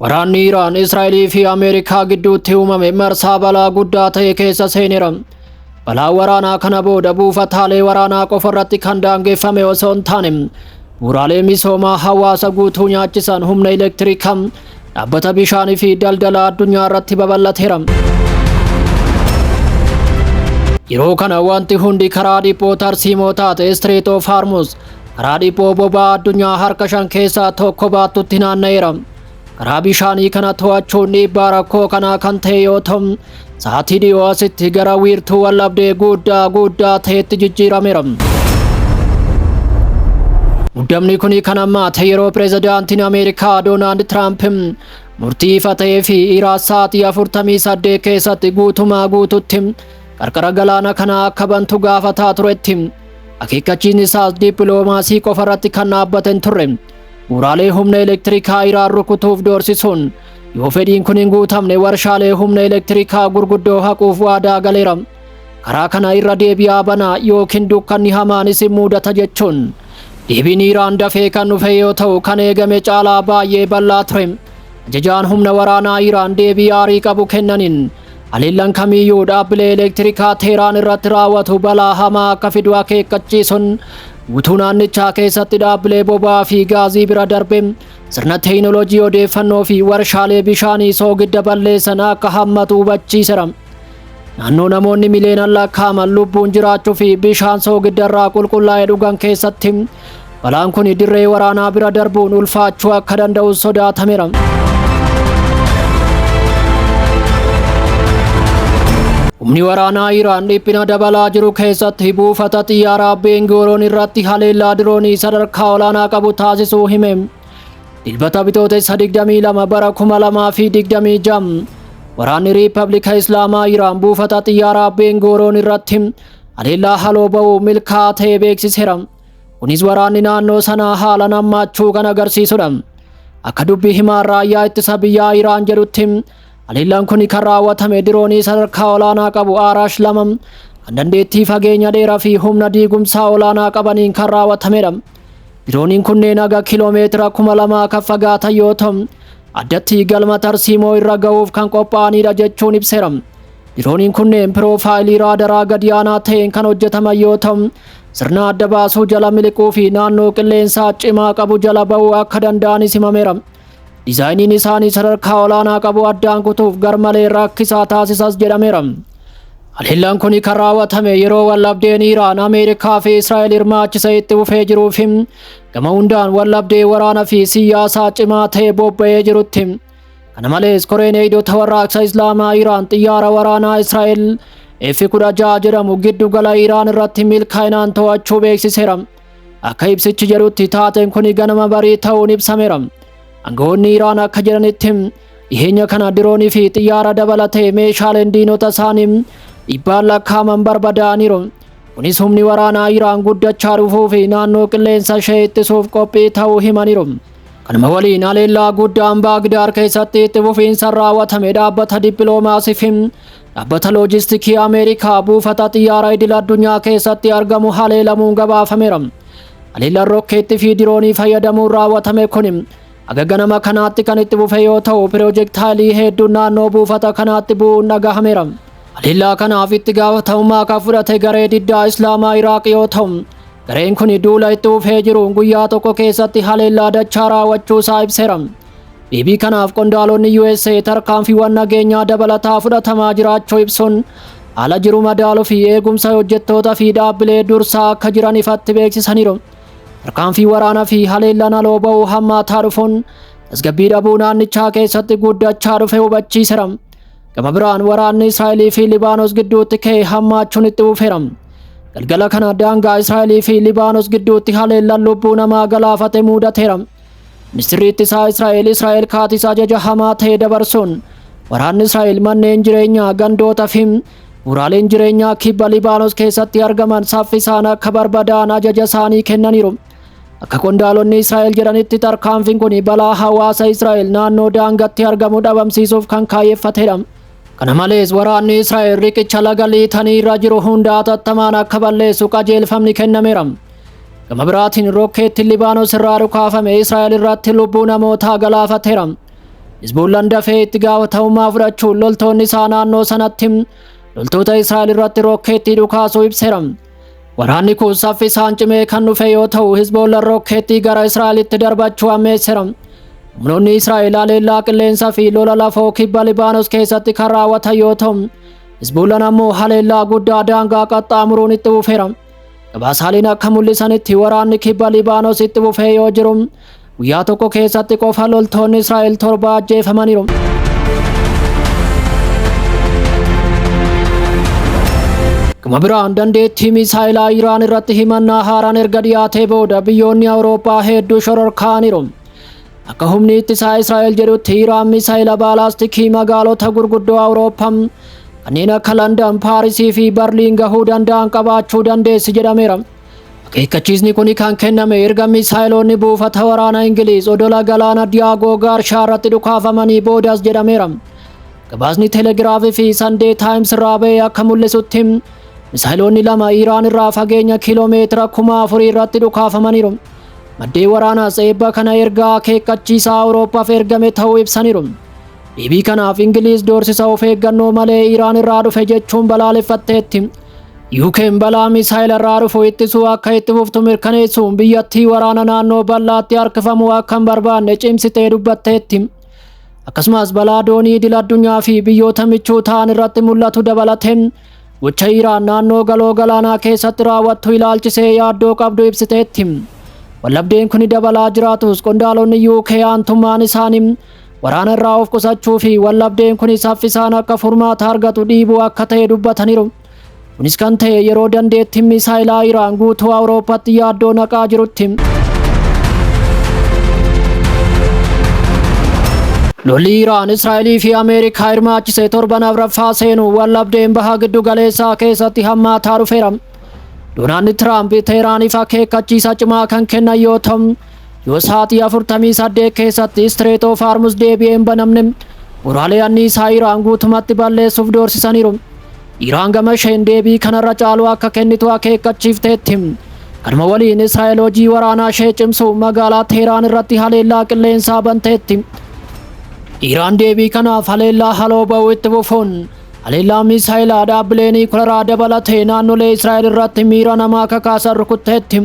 Waraanni Iraan, Israa'elii fi Ameerikaa gidduutti uumame marsaa balaa guddaa ta'e keessa seeneera. Balaa waraanaa kana booda buufataalee waraanaa qofa irratti kan daangeffame osoo hin taane, bu'uuraalee misoomaa hawaasa guutuu nyaachisan, humna elektirikaa, dhaabbata bishaanii fi daldala addunyaa irratti babal'ateera. Yeroo kana wanti hundi karaa dhiphoo tarsiimoo taate Strait of Hormuz, karaa dhiphoo boba'aa addunyaa harka shan keessaa tokko baattutti naanna'eera. Karaa bishaanii kana to'achuun dhiibbaa rakkoo kanaa kan ta'e yoo ta'u, sa'aatii dhiyoo asitti gara wiirtuu wallabdee guddaa guddaa ta'etti jijjiirameera. Muddamni kun kan ammaate yeroo pirezidaantiin Ameerikaa Doonaald Tiraamp murtii ifa ta'ee fi Iraan sa'aatii 48 keessatti guutumaa guututti qarqara galaana kanaa akka bantu gaafataa turetti. Akeekkachiisni isaas dippiloomaasii qofa irratti kan dhaabbate hin turre. Bu'uuraalee humna elektirikaa Iraan rukutuuf doorsisuun, yoo fedhiin kun hin guutamne warshaalee humna elektirikaa gurguddoo haquuf waadaa galeera. Karaa kana irra deebi'aa banaa yookiin dukkanni hamaan isin mudata jechuun. Deebiin Iraan dafee kan dhufe yoo ta'u, kan eegame caalaa baay'ee bal'aa ture. Ajajaan humna waraanaa Iraan deebii aarii qabu kennaniin, haleellaan kamiyyuu dhaabbilee elektirikaa Teeraan irratti raawwatu balaa hamaa akka fidu akeekkachiisuun, guutuu naannichaa keessatti dhaabbilee boba'aa fi gaazii bira darbe sirna teekinooloojii odeeffannoo fi warshaalee bishaanii soogidda balleessan akka hammatu hubachiiseera. Naannoo namoonni miliyoonaan lakkaa'aman lubbuun jiraachuu fi bishaan soogidda irraa qulqullaa'e dhugan keessatti balaan kun dirree waraanaa bira darbuun ulfaachuu akka danda'u sodaatameera. Humni waraanaa Iraan dhiphina dabalaa jiru keessatti buufata xiyyaaraa Beengoroon irratti haleellaa diroonii sadarkaa olaanaa qabu taasisuu hime. Dilbata Bitootessa 22 bara 2026 waraanni Riippablika Islaamaa Iraan buufata xiyyaaraa Beengoroon irratti haleellaa haloo ba'uu milkaa'aa ta'e beeksiseera. Kunis waraanni naannoo sanaa haala hammaachuu kan agarsiisudha. Akka dubbii himaan raayyaa ittisa biyyaa Iraan jedhutti, haleellaan kun kan raawwatame diroonii sadarkaa olaanaa qabu Aaraash 2 kan dandeettii fageenya dheeraa fi humna diigumsaa olaanaa qabaniin kan raawwatamedha. Dirooniin kunneen haga kiloomeetira 2000 kan fagaatan yoo ta'u, addatti galma tarsiimoo irra ga'uuf kan qophaa'anidha jechuun ibseera. Dirooniin kunneen piroofaayilii raadaraa gadi aanaa ta'een kan hojjetaman yoo ta'u, sirna adda baasuu jala miliquu fi naannoo qilleensaa cimaa qabu jala ba'uu akka danda'anis himameera. Dizaayiniin isaanii sadarkaa olaanaa qabu addaan kutuuf garmalee rakkisaa taasisas jedhameera. Haleellaan kun kan raawwatame yeroo wallabdeen Iraan, Ameerikaa fi Israa'el hirmaachisa itti fufee jiruu fi gama hundaan wallabdee waraana fi siyaasaa cimaa ta'e bobba'ee jirutti. Kana malees, koreen eegdota warraaqsa Islaamaa Iraan xiyyaara waraanaa Israa'el F-16 jedhamu giddu gala Iraan irratti milkaa'inaan to'achuu beeksiseera. Akka ibsichi jedhutti, taateen kun ganama barii ta'uun ibsameera. Aangawoonni Iraan akka jedhanitti, dhiheenya kana diroonii fi xiyyaara dabalatee meeshaaleen diinota isaanii dhibbaan lakkaa'aman barbadaa'aniiru. Kunis humni waraanaa Iraan guddachaa dhufuu fi naannoo qilleensa ishee ittisuuf qophii ta'uu himaniiru. Kanuma waliin, haleellaa guddaan Baagdaar keessatti itti fufiinsa raawwatame dhaabbata dippiloomaasii fi dhaabbata loojistikii Ameerikaa buufata xiyyaara idil addunyaa keessatti argamu haleelamuun gabaafameera. Haleellaan rokkeettii fi diroonii fayyadamuun raawwatame kun haga ganama kanaatti kan itti fufe yoo ta'u, piroojeektaayilii hedduun naannoo buufata kanaatti bu'uun dhagahameera. Haleellaa kanaaf itti gaafatamummaa kan fudhate garee diddaa Islaamaa Iraaq yoo ta'u, gareen kun duula itti fufee jiruun guyyaa tokko keessatti haleellaa dachaa raawwachuu isaa ibseera. Deebii kanaaf qondaalonni USA tarkaanfiiwwan nageenyaa dabalataa fudhatamaa jiraachuu ibsuun, haala jiru madaaluu fi eegumsa hojjettoota fi dhaabbilee dursaa akka jiran ifatti beeksisaniiru. Tarkaanfii waraanaa fi haleellaan haloo ba'uu hammaataa dhufuun tasgabbii dhabuu naannichaa keessatti guddachaa dhufe hubachiiseera. Gama biraan, waraanni Israa'elii fi Libaanos gidduutti ka'e hammaachuun itti fufeera. Galgala kana daangaa Israa'elii fi Libaanos gidduutti haleellaan lubbuu namaa galaafate mudateera. Ministirri ittisaa Israa'el Israa'el Kaatis ajaja hamaa ta'e dabarsuun, waraanni Israa'el manneen jireenyaa, gandoota fi bu'uuraaleen jireenyaa kibba Libaanos keessatti argaman saffisaan akka barbadaa'an ajaja isaanii kennaniiru. Akka qondaalonni Israa'el jedhanitti, tarkaanfiin kun balaa hawaasa Israa'el naannoo daangatti argamu dhabamsiisuuf kan kaayyeffatedha. Kana malees, waraanni Israa'el riqicha laga Liitanii irra jiru hunda hatattamaan akka balleessu qajeelfamni kennameera. Gama biraatiin, rokkeettiin Libaanos irraa dhukaafame Israa'el irratti lubbuu namootaa galaafateera. Hizboollaan dafee itti gaafatamummaa fudhachuun loltoonni isaa naannoo sanatti loltoota Israa'el irratti rokkeettii dhukaasuu ibseera. Waraanni kun saffisaan cimee kan dhufe yoo ta'u, Hizboollaan rokkeettii gara Israa'elitti darbachuu ammeesseera. Humnoonni Israa'el haleellaa qilleensaa fi lola lafoo kibba Libaanos keessatti kan raawwatan yoo ta'u, Hizboollaan ammoo haleellaa guddaa daangaa qaxxaamuruun itti fufeera. Gabaasaaleen akka mul'isanitti waraanni kibba Libaanos itti fufee yoo jiru, guyyaa tokko keessatti qofa loltoonni Israa'el 7 ajjeefamaniiru. Gama biraan dandeettii misaayilaa Iraan irratti himannaa haaraan erga dhiyaatee booda biyyoonni Awurooppaa hedduu shororkaa'aniiru. Akka humni ittisaa Israa'el jedhutti Iraan misaayila baalaastikii magaalota gurguddoo Awurooppaa kanneen akka Landan, Paarisii fi Barliin gahuu danda'an qabaachuu dandeessi jedhameera. Akeekkachiisni kun kan kenname erga misaayiloonni buufata waraana Ingiliiz odola galaana Diyaagoo Gaarshaa irratti dhukaafamanii boodas jedhameera. Gabaasni Telegiraafii fi Sandee Taayims irraa ba'e akka mul'isutti misaayiloonni 2 Iraan irraa fageenya kiiloomeetira 4,000 irratti dhukaafamaniiru. Maddeen waraanaas eebba kana ergaa akeekkachiisaa Awurooppaaf ergame ta'uu ibsaniiru. Deebii kanaaf Ingiliiz doorsisa of eeggannoo malee Iraan irraa dhufe jechuun balaaleffatteetti. UK'n balaa misaayila irraa dhufu ittisuu akka itti fuftu mirkaneessuun biyyattii waraana naannoo bal'aatti harkifamuu akka hin barbaanne cimsitee dubbatteetti. Akkasumas balaa doonii idil addunyaa fi biyyoota michuu ta'an irratti mul'atu dabalatee gocha Iraan naannoo galoo galaanaa keessatti raawwattu ilaalchisee yaaddoo qabdu ibsiteetti. Wallabdeen kun dabalaa jiraatus qondaalonni UK aantummaan isaanii waraana irraa of qusachuu fi wallabdeen kun saffisaan akka furmaata argatu dhiibuu akka ta'e dubbataniiru. Kunis kan ta'e yeroo dandeettiin misaayilaa Iraan guutuu Awurooppaatti yaaddoo naqaa jirutti. Lolli Iraan, Israa'elii fi Ameerikaa hirmaachise torban afraffaa seenu wallabdeen baha giddu galeessaa keessatti hammaataa dhufeera. Doonaald Tiraamp Teeraaniif akeekkachiisa cimaa kan kennan yoo ta'u, yoo sa'aatii 48 keessatti Strait of Hormuz deebi'ee hin banamne bu'uuraalee anniisaa Iraan guutumatti balleessuuf doorsisaniiru. Iraan gama isheen deebii kanarra caalu akka kennitu akeekkachiifteetti. Kanuma waliin Israa'el hojii waraanaa ishee cimsu magaalaa Teheraan irratti haleellaa qilleensaa banteetti. Iraan deebii kanaaf haleellaa haloo ba'uu itti fufuun haleellaa misaayilaa dhaabbilee niikularaa dabalatee naannolee Israa'el irratti miira namaa kakaasan rukutteetti.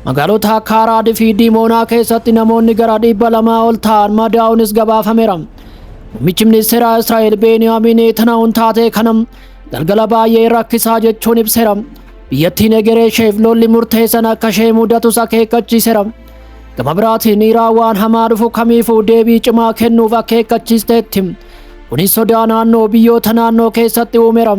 Magaalota akka Araad fi Diimoonaa keessatti namoonni gara 200 ol ta'an madaa'uunis gabaafameera. Muummichi ministeeraa Israa'el Beeniyaamin Netanyahuun taatee kana galgala baay'ee rakkisaa jechuun ibseera. Biyyattiin egeree isheef lolli murteessan akka ishee mudatus akeekkachiiseera. Gama biraatiin Iraan waan hamaa dhufu kamiifuu deebii cimaa kennuuf akeekkachiisteetti. Kunis sodaa naannoo biyyoota naannoo keessatti uumeera.